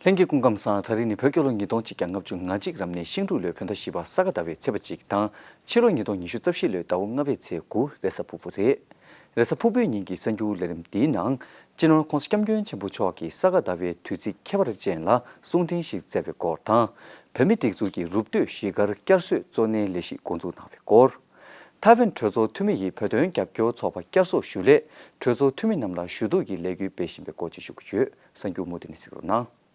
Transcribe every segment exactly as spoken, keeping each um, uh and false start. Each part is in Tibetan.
ལྷན་རྒྱས་སྐུ་ཁམས་བཟང་། ད་རིང་ནི་བོད་རྒྱལ་ལོ་ཉིས་སྟོང་གཅིག་བརྒྱ་ལྔ་བཅུ་ང་གཅིག་རབ་གནས་ཤིང་འབྲུག་ལོའི་བོད་ཟླ་བཞི་པ་ས་ག་ཟླ་བའི་ཚེས་པ་གཅིག་དང་། ཕྱི་ལོ་ཉིས་སྟོང་ཉི་ཤུ་རྩ་བཞི་ལོའི་ཟླ་བ་ལྔ་པའི་ཚེས་དགུ་རེས་གཟའ་ཕུར་བུ་རེད། རེས་གཟའ་ཕུར་བུའི་ཉིན་གྱི་གསར་འགྱུར་ལས་རིམ་འདིའི་ནང་། སྤྱི་ནོར་༧གོང་ས་༧སྐྱབས་མགོན་ཆེན་པོ་མཆོག་གིས་ས་ག་ཟླ་བའི་དུས་ཚིགས་ཁྱད་པར་ཅན་ལ་གསུང་འཕྲིན་ཞིག་བསྩལ་བའི་སྐོར་དང་། བོད་མིའི་སྒྲིག་འཛུགས་ཀྱི་རུབ་སྟོད་གཞིས་སྒར་བསྐྱར་གསོའི་གཙོ་གནད་ལས་གཞི་འགོ་འཛུགས་གནང་བའི་སྐོར། ཐའེ་ཝན་གྲོས་ཚོགས་འཐུས་མི་ཡིས་བོད་དོན་རྒྱབ་སྐྱོར་ཚོགས་པ་བསྐྱར་གསོ་ཞུ་སླད། གྲོས་ཚོགས་འཐུས་མི་རྣམས་ལ་ཞུ་གཏུག་གི་ལས་འགུལ་སྤེལ་བཞིན་པའི་སྐོར་བཅས་ཞུ་གི་ཡོད། གསར་འགྱུར་མུ་མཐུད་ནས་གཟིགས་རོགས་གནང་།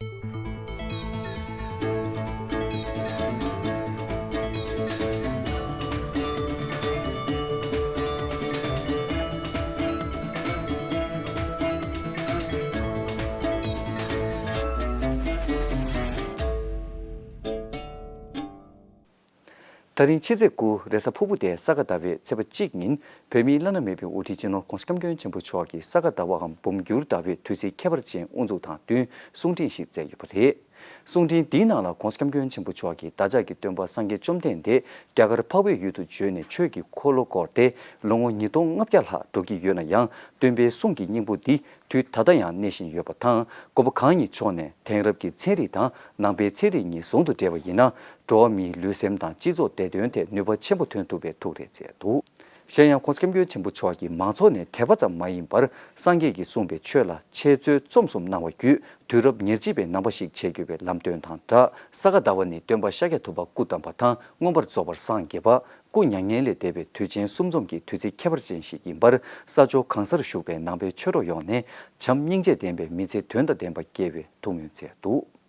ད་རིང་ཕྱི་ཚེས་དགུ་རེས་གཟའ་ཕུར་བུ་སྟེ་ས་ག་ཟླ་བའི་ཚེས་པ་གཅིག་ཉིན་བོད་མིའི་བླ་ན་མེད་པའི་དབུ་ཁྲིད་སྤྱི་ནོར་༧གོང་ས་༧སྐྱབས་མགོན་ཆེན་པོ་མཆོག་གིས་ས་ག་ཟླ་བའམ་འབུམ་འགྱུར་ཟླ་བའི་དུས་ཚིགས་ཁྱད་པར་ཅན་དབུ་འཛུགས་དང་བསྟུན་གསུང་འཕྲིན་ཞིག་བསྩལ་ཡོད་པ་རེད། གསུང་འཕྲིན་འདིའི་ནང་ལ་༧གོང་ས་༧སྐྱབས་མགོན་ཆེན་པོ་མཆོག་གིས་བདག་ཅག་གི་སྟོན་པ་སངས་རྒྱས་བཅོམ་ལྡན་འདས་རྒྱ་གར་འཕགས་པའི་ཡུལ་དུ་བྱོན་ནས་ཆོས་ཀྱི་འཁོར་ལོ་བསྐོར་ཏེ་ལོ་ངོ་ཉིས་སྟོང་ལྔ་བརྒྱ་ལྷག་འགྲོ་གི་ཡོད་ན་ཡང་། སྟོན་པའི་གསུང་གི་སྙིང་པོ་འདི་དུས་ད་ལྟ་ཡང་གནས་བཞིན་ཡོད་པ་དང་། བཀོད་པ་གང་ཉིད་ཕྱོགས་ནས་དེང་རབས་ཀྱི་ཚན་རིག་དང་ནང་པའི་ཚན་རིག་གཉིས་ཟུང་དུ་འབྲེལ་བ་ཡིན་ན། འགྲོ་བ་མིའི་ལུས་སེམས་དང་སྤྱི་ཚོགས་བདེ་དོན་ཐད་ནུས་པ་ཆེན་པོ་ཐོན་ཐུབ་པའི་ཐུགས་རེ་བསྩལ་འདུག། གཞན་ཡང་༧གོང་ས་༧སྐྱབས་མགོན་ཆེན་པོ་མཆོག་གིས་མང་ཚོགས་ནས་དད་པ་ཙམ་མ་ཡིན་པར་སངས་རྒྱས་ཀྱིས་གསུངས་པའི་ཆོས་ལ་འཆད་རྩོད་རྩོམ་གསུམ་གནང་བ་བརྒྱུད་དུས་རབས་ཉེར་གཅིག་པའི་ནང་པ་ཞིག་བྱེད་དགོས་པའི་ལམ་སྟོན་དང་སྦྲགས། ས་ག་ཟླ་བ་ནི་སྟོན་པ་ཤཱཀྱ་ཐུབ་པ་སྐུ་བལྟམས་པ་དང་མངོན་པར་རྫོགས་པར་སངས་རྒྱས་པ། སྐུ་མྱ་ངན་ལས་འདས་པའི་དུས་ཆེན་གསུམ་འཛོམས་ཀྱི་དུས་ཚིགས་ཁྱད་པར་ཅན་ཞིག་ཡིན་པར་ས་ཕྱོགས་གང་སར་བཞུགས་པའི་ནང་པའི་ཆོས་གྲོགས་ཡོངས་ནས་བྱམས་སྙིང་རྗེ་ལྡན་པའི་མི་ཚེ་དོན་དང་ལྡན་པ་སྐྱེལ་བའི་ཐུགས་སྨོན་བསྩལ་འདུག།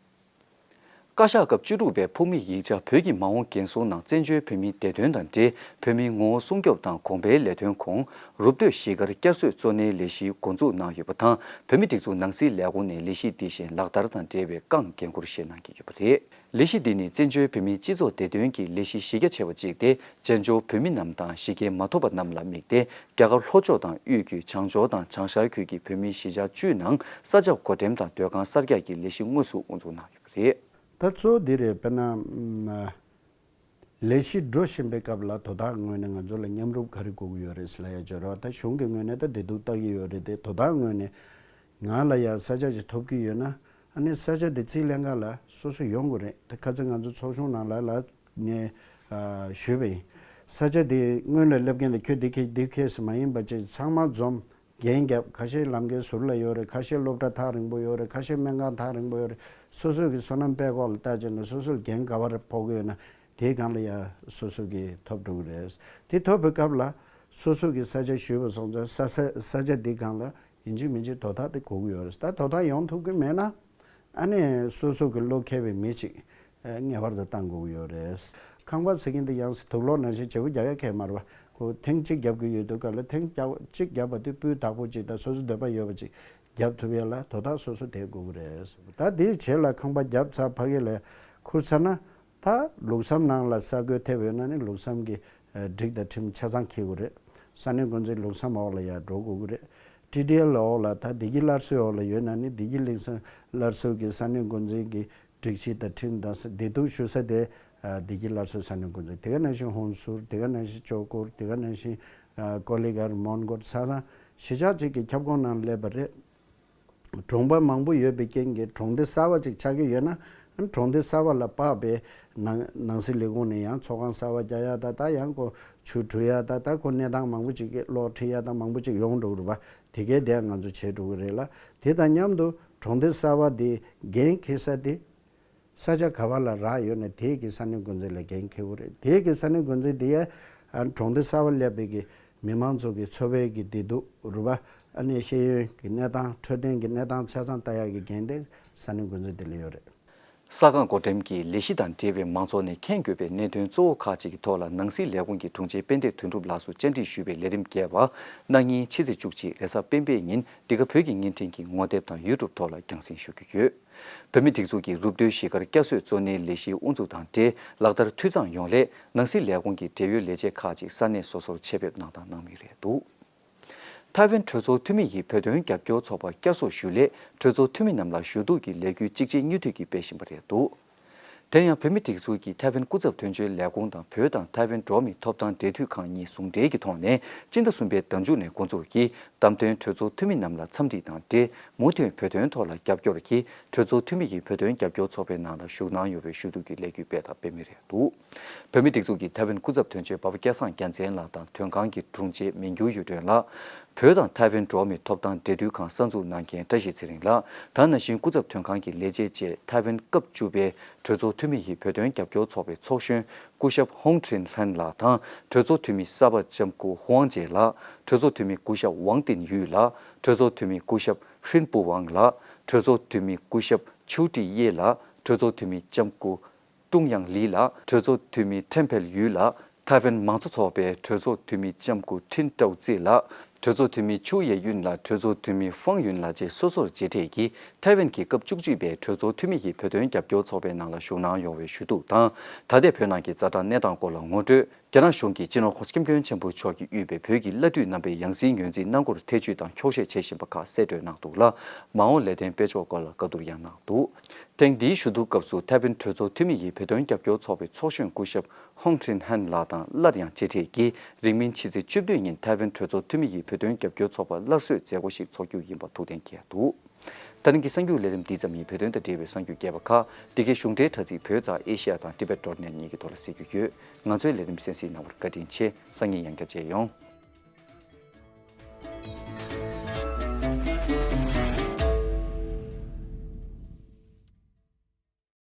བཀའ་ཤག་སྐབས་བཅུ་དྲུག་པའི་ཕུགས་དམིགས་ཡིག་ཆ་བོད་ཀྱི་མ་འོངས་འགན་སྲུང་ནང་བཙན་བྱོལ་བོད་མིའི་བདེ་དོན་དང་འབྲེལ་བོད་མིའི་ངོ་བོ་སྲུང་སྐྱོབ་དང་གོང་འཕེལ་ལས་དོན་ཁོངས་རུབ་སྟོད་གཞིས་སྒར་བསྐྱར་གསོའི་གཙོ་གནད་ལས་གཞི་འགོ་འཛུགས་གནང་ཡོད་པ་དང་། བོད་མིའི་སྒྲིག་འཛུགས་ནང་སྲིད་ལས་ཁུངས་ནས་ལས་གཞི་འདི་བཞིན་ལག་བསྟར་དང་འབྲེལ་བའི་རྐང་འགན་འཁུར་བཞེས་གནང་གི་ཡོད་པ་རེད། ལས་གཞི་འདི་ནི་བཙན་བྱོལ་བོད་མིའི་སྤྱི་ཚོགས་བདེ་དོན་གྱི་ལས་གཞི་གཞི་རྒྱ་ཆེ་བ་ཅིག་སྟེ། བཙན་བྱོལ་བོད་མི་རྣམས་དང་གཞིས་སྐྱེས་མ་ཐོབ་པ་རྣམས་ལ་དམིགས་ཏེ། རྒྱ་གར་ལྷོ་ཕྱོགས་དང་དབུས་རྒྱུད་བྱང་ཕྱོགས་དང་བྱང་ཤར་ཁུལ་གྱི་བོད་མིའི་གཞིས་ཆགས་བཅུའི་ནང་ས་ཆ་བགོ་འགྲེམས་དང་སྡོད་ཁང་གསར་རྒྱག་གི་ལས་གཞི་དངོས་སུ་དབུ་འཛུགས་གནང་ཡོད་པ་རེད། ད་གཙོ་བོ་འདི་རེད། དཔེར་ན། ལས་གཞི་འགྲོ་བཞིན་པའི་སྐབས་ལ་དོ་བདག་ངོས་ནས་ང་ཚོ་ལ་མཉམ་རུབ་ག་རེ་དགོས་ཀྱི་ཡོད་རེད་ལབ་ཡ་བྱས་རོགས། ད་གཞུང་གི་ངོས་ནས་ད་བདེ་སྡུག་བལྟ་གི་ཡོད་རེད་དེ། དོ་བདག་ངོས་ནས་ང་ལ་ཡ་ས་ཆ་ཞིག་ཐོབ་ཀྱི་ཡོད་ན། ཨ་ནི་ས་ཆ་དེ་རྩིས་ལེན་ག་ལ་སོ་སོ་ཡོང་དགོས་རེད། ད་ཁ་སང་ང་ཚོ་ཚོགས་ཆུང་ནང་ལ་ལ་ངས་ཨ་ཞུས་པ་ཡིན། ས་ཆ་དེ་སྔོན་ལ་སླེབས་མཁན་ལ་ཁྱོད་འདི་ཁེ་འདི་ཁེ་སི་མ་ཡིན་པ་ཅིག་ཚང་མ་འཛོམས། འགན་རྒྱབ། ཁ་ཤས་ལམ་ཁའི་ཟུར་ལ་ཡོད་རེད། ཁ་ཤས་སློབ་གྲྭ་ཐག་རིང་པོ་ཡོད་རེད། ཁ་ཤས་སྨན་ཁང་ཐག་རིང་པོ་ཡོད་རེད། སོ་སོ་གི་སོ་ནམ་པའི་སྐོར་ལ་བལྟས་བྱས་ན་སོ་སོར་འགན་ག་བར་ཕོག་གི་ཡོད་ན་དེའི་སྒང་ལ་ཡ་སོ་སོ་གི་ཐོབ་འགྲོ་གི་རེད། དེ་ཐོབ་པའི་སྐབས་ལ་སོ་སོ་གི་ས་ཆ་ཞུས་པ་སོང་ཙང་ས་ས་ས་ཆ་དེའི་སྒང་ལ་ཡིན་གཅིག་མིན་གཅིག་དོ་བདག་དེ་དགོས་ཀྱི་ཡོད་རེད། ད་དོ་བདག་ཡོང་ཐུབ་ཀྱི་མེད་ན། ཨ་ནི་སོ་སོ་གི་བློ་ཁེལ་བའི་མི་གཅིག་ཨ་ངེས་པར་དུ་བཏང་དགོས་ཀྱི་ཡོད་རེད། ཁང་པ་ཟེར་མཁན་དེ་ཡང་སེ་དུག་ལོག་ནང་བཞིན་བྱེད་པོ་རྒྱག་ཡ་ཁེལ་མ་རེད་པ། ཁོ་ཐེངས་གཅིག་རྒྱབ་ཀྱི་ཡོད་དུས་ག་ལ་ཐེངས་རྒྱབ་གཅིག་རྒྱབ་པ་དེ་སྤུས་དག་པོ་གཅིག་དང་སོ་སོ་འདོད་པ་ཡོད་པ་གཅིག་རྒྱབ་ཐུབ་ཡ་ལ་དོ་བདག་སོ་སོ་དེ་དགོས་ཀྱི་རེད། ད་དེའི་རྗེས་ལ་ཁང་པ་རྒྱབ་ཚར་ཕ་གི་ལ་ཁུར་ཚར་ན། ད་ལུགས་བསམ་ནང་ལ་ས་བགོས་ཐེབས་ཡོད་ན་ནི་ལུགས་བསམ་གྱི་སྒྲིག་དང་ཁྲིམས་ཆ་ཚང་འཁྱེར་དགོས་རེད། ས་གནས་འགོ་འཛིན་ལུགས་བསམ་འོག་ལ་ཡར་འགྲོ་དགོས་ཀྱི་རེད། ཊི་ཌི་ཨེལ་འོག་ལ་ད་བདེ་སྐྱིད་སླར་གསོའི་འོག་ལ་ཡོད་ན་ནི་བདེ་སྐྱིད་ལུགས་བསམ་སླར་གསོ་གི་ས་གནས་འགོ་འཛིན་གྱི་སྒྲིག་གཞི་དང་ཁྲིམས་དང་བདེ་སྡུག་ཞུ་ས་དེ་བདེ་སྐྱིད་སླར་གསོའི་ས་གནས་འགོ་འཛིན། དེ་ག་ནང་བཞིན་ཧོན་སུར། དེ་ག་ནང་བཞིན་ཅོ་ཀོར། དེ་ག་ནང་བཞིན་ཀོ་ལི་གྷལ། མོན་གྷོ། ས་ཐང་གཞིས་ཆགས་གཅིག་གི་ཁྱབ་ཁོངས་ནང་སླེབས་པ་རེད། གྲོང་པ་མང་པོ་ཡོད་པའི་རྐྱེན་གྱིས་གྲོང་སྡེ་གསར་པ་ཅིག་ཆགས་ཀྱི་ཡོད་ན། གྲོང་སྡེ་གསར་པ་ལ་དཔག་པའི་ནང་ནང་སྲིད་ལས་ཁུངས་ནས་ཡང་ཚོགས་ཁང་གསར་པ་རྒྱག་ཡ་ད་ད་ཡང་ཁོ་ཆུ་བྲུ་ཡ་ད་ད་ཁོ་གནས་སྟངས་མང་པོ་ཅིག་གི་གློག་ཁྲིད་ཡ་ད་མང་པོ་ཅིག་ཡོང་འགྲོ་གི་རེད་པ། དེ་གའི་དེ་ང་ཚོ་བྱེད་འགྲོ་གི་རེད་ལ། དེ་དང་མཉམ་དུ་གྲོང་སྡེ་གསར་པ་དེ་འགན་འཁྱེར་ས་དེ། ས་ཆ་ག་བ་ལ་རག་ཡོད་ན་དེའི་གི་ས་གནས་འགོ་འཛིན་ལ་འགན་འཁྱེར་དགོས་རེད། དེའི་གི་ས་གནས་འགོ་འཛིན་དེ་ཡ་ཨ་གྲོང་སྡེ་གསར་པ་སླེབས་པའི་གི་མི་མང་ཚོ་གི་འཚོ་བའི་གི་བདེ་སྡུག་རུ་བ། ཨ་ནི་ཤེས་ཡོན་གི་གནས་སྟངས། འཕྲོད་བསྟེན་གི་གནས་སྟངས་ཆ་ཚང་ལྟ་ཡག་གི་འགན་དེ་ས་གནས་འགོ་འཛིན་དེ་ལ་ཡོད་རེད། ས་ཁང་བགོ་འགྲེམས་ཀྱི་ལས་གཞི་དང་འབྲེལ་བའི་མང་ཚོགས་ནས་མཁྱེན་དགོས་པའི་གནད་དོན་གཙོ་བོ་ཁག་ཅིག་གི་ཐོག་ལ་ནང་སྲིད་ལས་ཁུངས་ཀྱི་དྲུང་ཆེ་དཔལ་ལྡན་དོན་གྲུབ་ལགས་སུ་བཅར་འདྲི་ཞུས་པའི་ལས་རིམ་རྒྱས་པ་གནངས་ཉིན་ཕྱི་ཚེས་བཅུ་གཅིག་རེས་གཟའ་སྤེན་པའི་ཉིན་འདི་ག་བོད་ཀྱི་བརྙན་འཕྲིན་གྱི་ངོ་དེབ་དང་ཡུ་ཊུབ་ཐོག་ལ་རྒྱང་སྲིང་ཞུ་རྒྱུ་ཡོད། བོད་མིའི་སྒྲིག་འཛུགས་ཀྱི་རུབ་སྟོད་གཞིས་སྒར་བསྐྱར་གསོའི་གཙོ་གནད་ལས་གཞིའི་དབུ་འཛུགས་དང་འབྲེལ་ལག་བསྟར་འཐུས་ཚང་ཡོང་སླད་ནང་སྲིད་ལས་ཁུངས་ཀྱི་འབྲེལ་ཡོད་ལས་བྱེད་ཁག་ཅིག་ས་གནས་སོ་སོར་ཆེད་ཕེབས་གནང་དང་གནང་མུས་རེད་འདུག། ཐའེ་ཝན་གྲོས་ཚོགས་འཐུས་མི་ཡིས་བོད་དོན་རྒྱབ་སྐྱོར་ཚོགས་པ་བསྐྱར་གསོ་ཞུ་སླད་གྲོས་ཚོགས་འཐུས་མི་རྣམས་ལ་ཞུ་གཏུག་གི་ལས་འགུལ་གཅིག་རྗེས་གཉིས་མཐུད་ཀྱིས་སྤེལ་བཞིན་པ་རེད་འདུག། དེ་ཡང་བོད་མིའི་སྒྲིག་འཛུགས་ཀྱི་ཐའེ་ཝན་སྐུ་ཚབ་དོན་གཅོད་ལས་ཁུངས་དང་བོད་དང་ཐའེ་ཝན་འགྲོ་བ་མིའི་ཐོབ་ཐང་འབྲེལ་མཐུད་ཁང་གཉིས་ཟུང་འབྲེལ་གྱི་ཐོག་ནས་སྤྱི་ཟླ་གསུམ་པའི་ཟླ་མཇུག་ནས་འགོ་འཛུགས་ཀྱིས་བདམས་ཐོན་གྲོས་ཚོགས་འཐུས་མི་རྣམས་ལ་འཚམས་འདྲི་དང་འབྲེལ་མུ་མཐུད་བོད་དོན་ཐོག་ལ་རྒྱབ་སྐྱོར་གྱིས་གྲོས་ཚོགས་འཐུས་མི་ཡི་བོད་དོན་རྒྱབ་སྐྱོར་ཚོགས་པའི་ནང་ལ་ཞུགས་གནང་ཡོད་པའི་ཞུ་གཏུག་གི་ལས་འགུལ་སྤེལ་དང་སྤེལ་མུས་རེད་འདུག་བོད་མིའི་སྒྲིག་འཛུགས་ཀྱི་ཐའེ་ཝན་སྐུ་ཚབ་དོན་གཅོད་འབའ་པ་སྐལ་བཟང་རྒྱལ་མཚན་ལགས་དང་དོན་ཁང་གི་དྲུང་ཆེ་མིང་འགྱུར་གཡུ་སྒྲོན་ལགས། བོད་དང་ཐའེ་ཝན་འགྲོ་བ་མིའི་ཐོབ་ཐང་འབྲེལ་མཐུད་ཁང་གསར་འཛུགས་གནང་མཁན་བཀྲ་ཤིས་ཚེ་རིང་ལགས། ད་ནང་བཞིན་སྐུ་ཚབ་དོན་ཁང་གི་ལས་བྱེད་བཅས་ཐའེ་ཝན་སྐབས་བཅུ་པའི་གྲོས་ཚོགས་འཐུས་མི་ཡི་བོད་དོན་རྒྱབ་སྐྱོར་ཚོགས་པའི་ཚོགས་གཞོན་སྐུ་ཞབས་ཧོང་ཁྲིན་ལྷན་ལགས་དང་གྲོས་ཚོགས་འཐུས་མི་གསར་པ་ལྕམ་སྐུ་ཧུའང་ཅེ་ལགས། གྲོས་ཚོགས་འཐུས་མི་སྐུ་ཞབས་ཝང་ཏིན་ཡུས་ལགས། གྲོས་ཚོགས་འཐུས་མི་སྐུ་ཞབས་ཧྲིན་པུ་ཝང་ལགས། གྲོས་ཚོགས་འཐུས་མི་སྐུ་ཞབས་ཆུའུ་ཀྲི་ཡེ་ལགས། གྲོས་ཚོགས་འཐུས་མི་ལྕམ་སྐུ་ཀྲུང་དབྱང་ལི་ལགས། གྲོས་ཚོགས་འཐུས་མི་ཁྲེན་ཕེལ་ཡུས་ལགས། ཐའེ་ཝན་མང་གཙོ་ཚོགས་པའི་གྲོས་ཚོགས་འཐུས་མི་ལྕམ་སྐུ་ཁྲིན་ཀྲའོ་ཙི་ལགས། གྲོས་ཚོགས་འཐུས་མི་ཆུའུ་ཡེ་ཡུན་ལགས། གྲོས་ཚོགས་འཐུས་མི་ཧྥང་ཡུན་ལགས་བཅས་སོ་སོར་མཇལ་འཕྲད་ཀྱིས་ཐའེ་ཝན་གྱི་སྐབས་བཅུ་གཅིག་པའི་གྲོས་ཚོགས་འཐུས་མི་ཡི་བོད་དོན་རྒྱབ་སྐྱོར་ཚོགས་པའི་ནང་ལ་ཞུགས་གནང་ཡོང་བའི་ཞུ་གཏུག་དང་། ད་ལྟའི་བོད་ནང་གི་རྩ་དྲང་གནས་སྟངས་སྐོར་ལ་ངོ་སྤྲོད། རྒྱ་ནག་གཞུང་གིས་སྤྱི་ནོར་༸གོང་ས་༸སྐྱབས་མགོན་ཆེན་པོ་མཆོག་གིས་དབུས་པའི་བོད་ཀྱི་བླ་སྤྲུལ་རྣམ་པའི་ཡང་སྲིད་ངོས་འཛིན་གནང་སྐོར་ཐེ་བྱུས་དང་འཁྱོག་བཤད་བྱེད་བཞིན་པ་ཁག་གསལ་བསྒྲགས་གནང་འདུག་ལ། མ་འོངས་ལས་དོན་སྤེལ་ཕྱོགས་སྐོར་ལ་བཀའ་བསྡུར་ཡང་གནང་འདུག་ཐེངས་འདིའི་ཞུ་གཏུག་སྐབས་སུ་ཐའེ་ཝན་གྲོས་ཚོགས་འཐུས་མི་ཡི་བོད་དོན་རྒྱབ་སྐྱོར་ཚོགས་པའི་ཚོགས་གཞོན་སྐུ་ཞབས་ཧོང་ཁྲིན་ཧན་ལགས་དང་སླར་ཡང་མཇལ་འཕྲད་ཀྱིས་རིང་མིན་ཕྱི་ཚེས་བཅུ་བདུན་ཉིན་ཐའེ་ཝན་གྲོས་ཚོགས་འཐུས་མི་ཡི་བོད་དོན་རྒྱབ་སྐྱོར་ཚོགས་པ་སླར་གསོའི་མཛད་སྒོ་ཞིག་འཚོགས་རྒྱུ་ཡིན་པ་ཐུགས་གཏན་འཁེལ་འདུག་ད་རིང་གི་གསར་འགྱུར་ལས་རིམ་འདི་ཙམ་ཡིན། བོད་དོན་དང་འབྲེལ་བའི་གསར་འགྱུར་རྒྱས་པ་ཁག་འདི་གའི་གཞུང་འབྲེལ་དྲ་ཚིགས་བོད་ཙང་ཨེ་ཤི་ཡ་དང་ཊི་བེ་ཊི་ཌོ་ཊི་ནེ་ཊི་གཉིས་ཀྱི་ཐོག་ལ་གཟིགས་རྒྱུ་ཡོད། ང་ཚོའི་ལས་རིམ་གསན་གཟིགས་གནང་བར་བཀའ་དྲིན་ཆེ། སང་ཉིན་ཡང་བསྐྱར་མཇལ་ཡོང་།